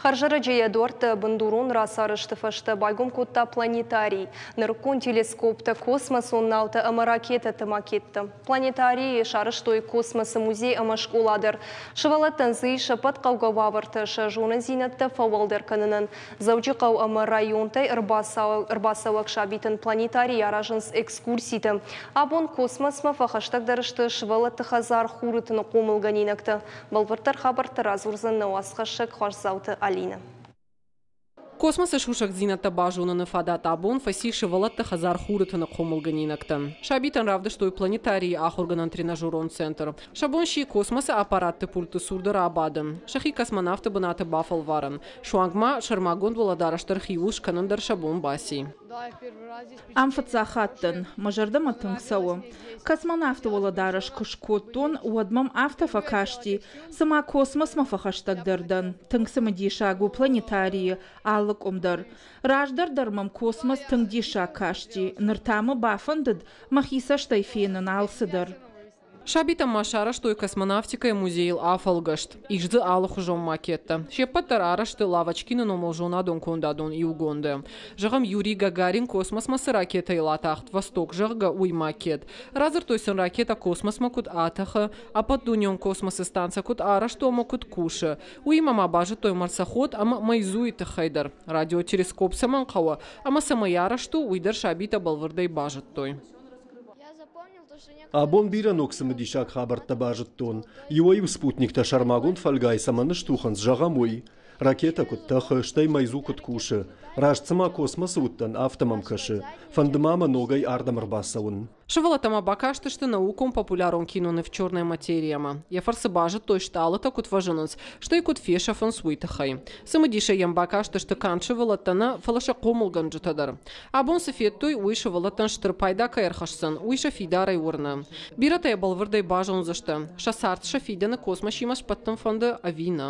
Хӕрзӕрӕджы йӕ дуӕрттӕ бындурон рацарӕзты фӕстӕ байгом кодта планетарий. Нырыккон телескоптӕ, космосон наутӕ ӕмӕ ракетӕты макеттӕ. Планетарийы сарӕзтой космосы музей ӕмӕ скъола дӕр. Сывӕллӕттӕн дзы ис ӕппӕт хъӕугӕ уавӕртӕ сӕ зонындзинӕдтӕ фӕуӕлдӕр кӕнынӕн. Дзӕуджыхъӕу ӕмӕ районтӕй ӕрбацӕуӕг сабитӕн планетарийы аразынц экскурситӕ. Абон космосмӕ фӕхӕстӕгдӕр сты сывӕллӕтты хӕдзар Хуры тыны хъомылгӕнинӕгтӕ. Бӕлвырддӕр хабӕрттӕ радзурдзӕн нӕ уацхӕссӕг Хуасдзауты Алинӕ. Космосы сусӕгдзинӕдтӕ базоныны фадат абон фӕци сывӕллӕтты хӕдзар Хуры тыны хъомылгӕнинӕгтӕн. Сабитӕн равдыстой планетарийы ахуыргӕнӕн-тренажерон центр. Сӕ бон сси космосы аппаратты пультты цур дӕр абадын, сӕхи космонавты бынаты бафӕлварын. Суанг ма сӕрмагонд уӕлӕдарӕс дӕр хиуыл скӕнын дӕр сӕ бон баци. Ам фыццаг хатт дӕн, мӕ зӕрдӕмӕ тынг цӕуы. Космонавты уӕлӕдарӕс куы скодтон, уӕд мӕм афтӕ фӕкасти, цыма космосмӕ фӕхӕстӕгдӕр дӕн. Тынг цымыдисаг у планетарийы алы къуым дӕр. Раздӕр дӕр мӕм космос тынг диссаг касти, ныр та мӕ бафӕндыд мӕхи цӕстӕй фенын алцыдӕр. Сабитӕ ма сарӕзтой космонавтикӕйы музейыл афӕлгӕст. Ис дзы алыхуызон макеттӕ. Се ппӕт дӕр арӕзты Лавочкины номыл зонадон-кондадон иугонды. Зӕгъӕм, Юрий Гагарин космосмӕ цы ракетӕйыл атахт «Восток», зӕгъгӕ, уый макет. Радзырдтой сын, ракетӕ космосмӕ куыд атӕхы, ӕппӕтдунеон космосы станцӕ куыд арӕзт у ӕмӕ куыд кусы. Уыимӕ ма базыдтой марсоход ӕмӕ Мӕйзуйы тыххӕй дӕр. Радиотелескоп цӕмӕн хъӕуы ӕмӕ цӕмӕй арӕзт у, уый дӕр сабитӕ бӕлвырдӕй базыдтой. Абон бирӕ ног цымыдисаг хабӕрттӕ базыдтон. Иуӕй-иу спутниктӕ сӕрмагонд фӕлгӕй цӕмӕн стухынц, зӕгъӕм, уый. Ракетӕ куыд тӕхы, стӕй мӕйдзу куыд кусы. Раст цыма космосы уыдтӕн, афтӕ мӕм кӕсы. Фӕнды ма мӕ ногӕй ардӕм ӕрбацӕуын. Сывӕллӕттӕ ма бакастысты наукон-популярон киноныв «Черная материя»-мӕ. Йӕ фӕрцы базыдтой, стъалытӕ куыд фӕзынынц, стӕй куыд фесӕфынц, уый тыххӕй. Цымыдисӕй йӕм бакастысты канд сывӕллӕттӕ нӕ, фӕлӕ сӕ хъомылгӕнджытӕ дӕр. Абон цы федтой, уый сывӕллӕттӕн стыр пайда кӕй ӕрхӕсдзӕн, уый сӕ фидарӕй уырны. Бирӕтӕ йӕ бӕлвырдӕй базондзысты, сӕ цард сӕ фидӕны космосимӕ сбӕттын фӕнды ӕви нӕ.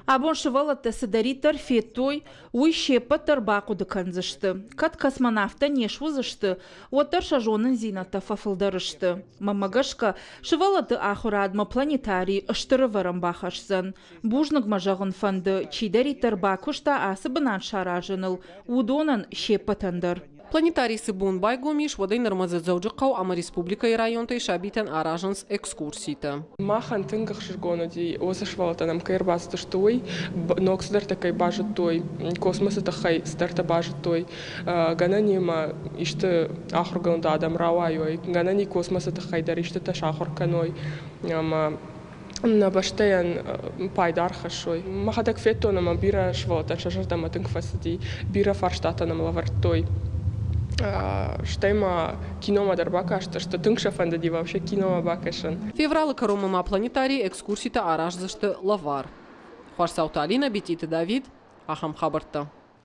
Абон сывӕллӕттӕ цыдӕриддӕр федтой, уый се ппӕт дӕр бахъуыды кӕндзысты. Кӕд космонавттӕ не суыдзысты, уӕддӕр сӕ зонындзинӕдтӕ фӕфылдӕр сты. Мӕнмӕ гӕсгӕ, сывӕллӕтты ахуырадмӕ планетарий стыр ӕвӕрӕн бахӕсдзӕн. Бузныг мӕ зӕгъын фӕнды, чидӕриддӕр бакуыста ацы бынат саразыныл, уыдонӕн се ппӕтӕн дӕр. Планетарий цы бон байгом ис, уӕдӕй нырмӕ дзы Дзӕуджыхъӕу ӕмӕ республикӕйы районтӕй сабитӕн аразынц экскурситӕ. Махӕн тынг ӕхсызгон уыди, уыцы сывӕллӕттӕ нӕм кӕй ӕрбацыдысты, уый. Ног цыдӕртӕ кӕй базыдтой, космосы тыххӕй цыдӕртӕ базыдтой. Гӕнӕн и ӕмӕ исты ахуыргонд адӕм рауайой, гӕнӕн и космосы тыххӕй дӕр истытӕ сахуыр кӕной ӕмӕ нӕ бӕстӕйӕн пайда ӕрхӕссой. Мӕхӕдӕг федтон ӕмӕ бирӕ сывӕллӕттӕн сӕ зӕрдӕмӕ тынг фӕцыди, бирӕ фарстатӕ нӕм лӕвӕрдтой. Стӕй ма киномӕ дӕр бакастысты, тынг сӕ фӕндыди вообще киномӕ бакӕсын. Февралы кӕронмӕ ма планетарийы экскурситӕ араздзысты лӕвар. Хуасдзауты Алинӕ, Битъиты Давид, ахӕм хабӕрттӕ.